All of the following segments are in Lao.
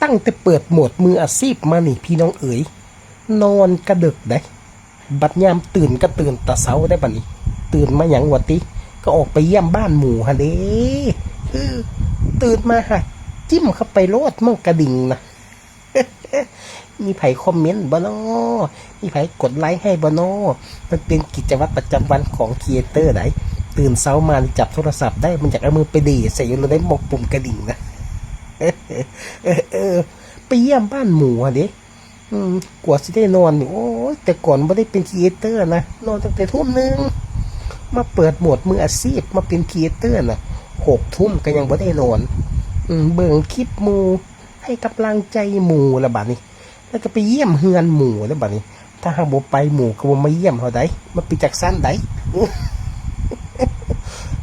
ຕັ້ງແຕ່ເປີດໂໝດມືອາຊີບມານີ້ພີ່ນ້ອງເອີຍ ນອນກະເດິກໃດ໋ ບັດຍາມຕື່ນກະຕື່ນແຕ່ເຊົ້າໃດ໋ ບັດນີ້ຕື່ນມາຫຍັງວະຕິ ກະອອກໄປຢ້ຽມບ້ານໝູຫັ້ນເດ້. ເອີ ຕື່ນມາຫາ ຈິ້ມເຂົ້າໄປໂລດໝ່ອງກະດິ່ງນະ. ມີໃຜຄອມເມັນບໍ່ນໍ? ມີໃຜກົດໄລໃຫ້ບໍ່ນໍ? ມັນເປັນກິດຈະວັດປະຈຳວັນຂອງຄຣີເອເຕີໃດ໋ ຕື່ນເຊົ້າມານີ້ຈັບໂທລະສັບໄດ້ ມັນຢາກເອົາມືໄປເດໃສ່ຢູ່ໂລດໃດ໋ ໝ່ອງປຸ່ມກະດິ່ງນະ. ເອີ ເອີ ໄປຢ້ຽມບ້ານໝູຫັ້ນເດ້. ອືມ ກວ່າຊິໄດ້ນອນນີ້ ໂອ້ຍ ແຕ່ກ່ອນບໍ່ໄດ້ເປັນຄຣີເອເຕີນະ ນອນຕັ້ງແຕ່ທຸ່ມໜຶ່ງ ມາເປີດໂໝດມືອາຊີບ ມາເປັນຄຣີເອເຕີນະ ຫົກທຸ່ມກະຍັງບໍ່ໄດ້ນອນ. ອືມ ເບິ່ງຄລິບໝູ່ ໃຫ້ກຳລັງໃຈໝູ່ລະບາດນີ້ ແລ້ວກະໄປຢ້ຽມເຮືອນໝູ່ລະບາດນີ້ ຖ້າຫາກບໍ່ໄປໝູ່ກະບໍ່ມາຢ້ຽມເຮົາໃດ໋ ມັນເປັນຈັ່ງຊັ້ນໃດ໋.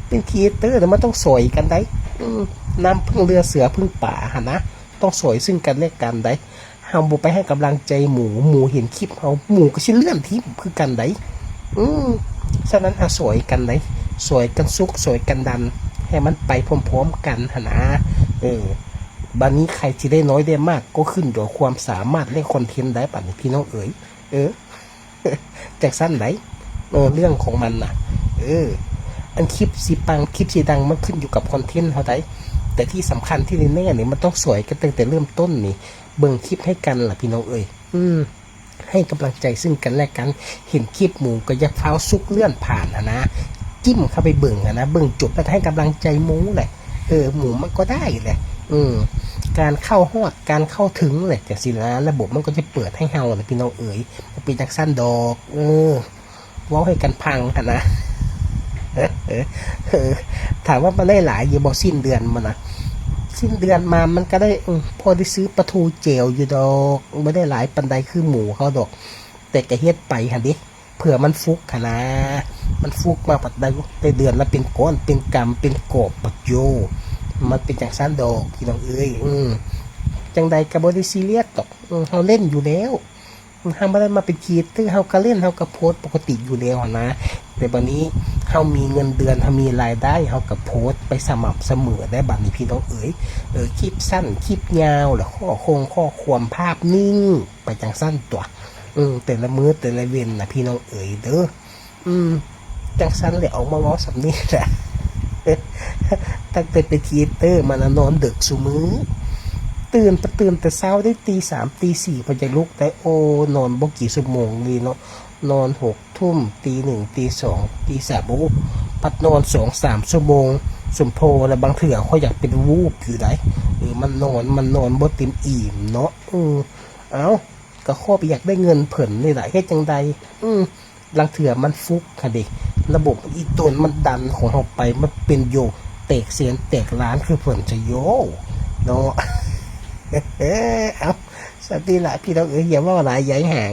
ເປັນຄຣີເອເຕີນະ ມັນຕ້ອງຊ່ອຍກັນໃດ໋. ອືມ ນ້ຳເພິ່ງເຫຼືອເສືອເພິ່ງປາຫັ້ນນະ ຕ້ອງຊ່ອຍຊຶ່ງກັນແລະກັນໃດ໋. ເຮົາບໍ່ໄປໃຫ້ກຳລັງໃຈໝູ່ ໝູ່ເຫັນຄລິບເຮົາ ໝູ່ກະຊິເລື່ອນຖິ້ມຄືກັນໃດ໋. ອືມ ສະນັ້ນເຮົາຊ່ອຍກັນໃດ໋ ຊ່ອຍກັນສຸກ ຊ່ອຍກັນດັນ ໃຫ້ມັນໄປພ້ອມໆກັນຫັ້ນນາ. ເອີ ບາດນີ້ໃຜຊິໄດ້ໜ້ອຍໄດ້ມາກ ກໍຂຶ້ນຢູ່ກັບຄວາມສາມາດ ແລະ ຄອນເທັນໃດ໋ ບາດນີ້ພີ່ນ້ອງເອີຍ. ເອີ ຈັ່ງຊັ້ນໃດ໋ ເອີ ເລື່ອງຂອງມັນນະ. ເອີ ອັນຄລິບຊິປັງ ຄລິບຊິດັງ ມັນຂຶ້ນຢູ່ກັບຄອນເທັນເຮົາໃດ໋ ແຕ່ທີ່ສຳຄັນທີ່ແນ່ໆນີ້ ມັນຕ້ອງຊ່ອຍກັນຕັ້ງແຕ່ເລີ່ມຕົ້ນນີ້ ເບິ່ງຄລິບໃຫ້ກັນລະພີ່ນ້ອງເອີຍ. ອືມ ໃຫ້ກຳລັງໃຈຊຶ່ງກັນແລະກັນ ເຫັນຄລິບໝູ່ກະຢ່າຟ້າວສຸກເລື່ອນຜ່ານຫັ້ນນາ ຈິ້ມເຂົ້າໄປເບິ່ງຫັ້ນນາ ເບິ່ງຈົບແລ້ວກະໃຫ້ກຳລັງໃຈໝູ່ແຫຼະ. ເອີ ໝູ່ມັນກໍໄດ້ແຫຼະ. ອືມ ການເຂົ້າຮອດ ການເຂົ້າເຖິງແຫຼະ ຈັ່ງຊີ້ນະ ລະບົບມັນກໍຈະເປີດໃຫ້ເຮົາແຫຼະພີ່ນ້ອງເອີຍ. ມັນເປັນຈັ່ງຊັ້ນດອກ. ເອີ ເວົ້າໃຫ້ກັນຟັງຫັ້ນນະ. ເອີ ຖາມວ່າມັນໄດ້ຫຼາຍຢູ່ບໍ່ ສິ້ນເດືອນມານະ? ສິ້ນເດືອນມາມັນກະໄດ້ ອືມ ພໍໄດ້ຊື້ປາທູແຈ່ວຢູ່ດອກ ບໍ່ໄດ້ຫຼາຍປານໃດຄືໝູ່ເຂົາດອກ ແຕ່ກະເຮັດໄປຫັ້ນເດ ເພື່ອມັນຟຸກຫັ້ນນາ. ມັນຟຸກມາບັດໃດ ໄດ້ເດືອນລະເປັນກ້ອນເປັນກຳເປັນກອບ ປະໂຢ ມັນເປັນຈັ່ງຊັ້ນດອກພີ່ນ້ອງເອີຍ. ອືມ ຈັ່ງໃດກະບໍ່ໄດ້ຊີຣຽສດອກ ເຮົາເຫຼັ້ນຢູ່ແລ້ວ ເຮົາບໍ່ໄດ້ມາເປັນຄຣີເອເຕີ ເຮົາກະເຫຼັ້ນ ເຮົາກະໂພສປົກກະຕິຢູ່ແລ້ວຫັ້ນນາ. ແຕ່ບາດນີ້ເຮົາມີເງິນເດືອນ ເຮົາມີລາຍໄດ້ ເຮົາກະໂພສໄປສະໝ່ຳສະເໝີໄດ໋ ບາດນີ້ພີ່ນ້ອງເອີຍ. ເອີ ຄລິບສັ້ນ ຄລິບຍາວ ລະຂໍ້ຄົງຂໍ້ຄວາມ ພາບນິ້ງ ໄປຈັ່ງຊັ້ນຕົວະ. ເອີ ແຕ່ລະມື້ແຕ່ລະເວັນນະພີ່ນ້ອງເອີຍເດີ. ອືມ ຈັ່ງຊັ້ນແຫຼະ ອອກມາເວົ້າສ່ຳນີ້ລະ. ຕັ້ງແຕ່ເປັນຄຣີເອເຕີມານະ ນອນເດິກຊຸມື້ ຕື່ນ ຕື່ນແຕ່ເຊົ້າໄດ໋ ຕີສາມ ຕີສີ່ ເພິ່ນຈັ່ງລຸກໄດ້. ໂອ້ ນອນບໍ່ກີ່ຊົ່ວໂມງນີ້ເນາະ ນອນຫົກທຸ່ມ ຕີໜຶ່ງ ຕີສອງ ຕີສາມ ໂອ້ ພັດນອນສອງສາມຊົ່ວໂມງ ສົມພໍລະ. ບາງເທື່ອຂ້ອຍຢາກເປັນວູບຢູ່ໃດ໋ ເອີ ມັນນອນ ມັນນອນບໍ່ເຕັມອີ່ມເນາະ. ເອີ ເອົ້າ ກະຂ້ອຍຢາກໄດ້ເງິນເພິ່ນນີ້ລະ ເຮັດຈັ່ງໃດ? ອືມ ລາງເທື່ອມັນຟຸກຫັ້ນເດ ລະບົບອີ່ຕົນມັນດັນຂອງເຮົາໄປ ມັນເປັນໂຢ ແຕກແສນແຕກລ້ານຄືເພິ່ນຊະໂຢເນາະ. ເອົ້າ ສ່ຳນີ້ລະພີ່ນ້ອງເອີຍ ຢ່າເວົ້າຫຼາຍ ຢ່າໃຫ້ຫາງ.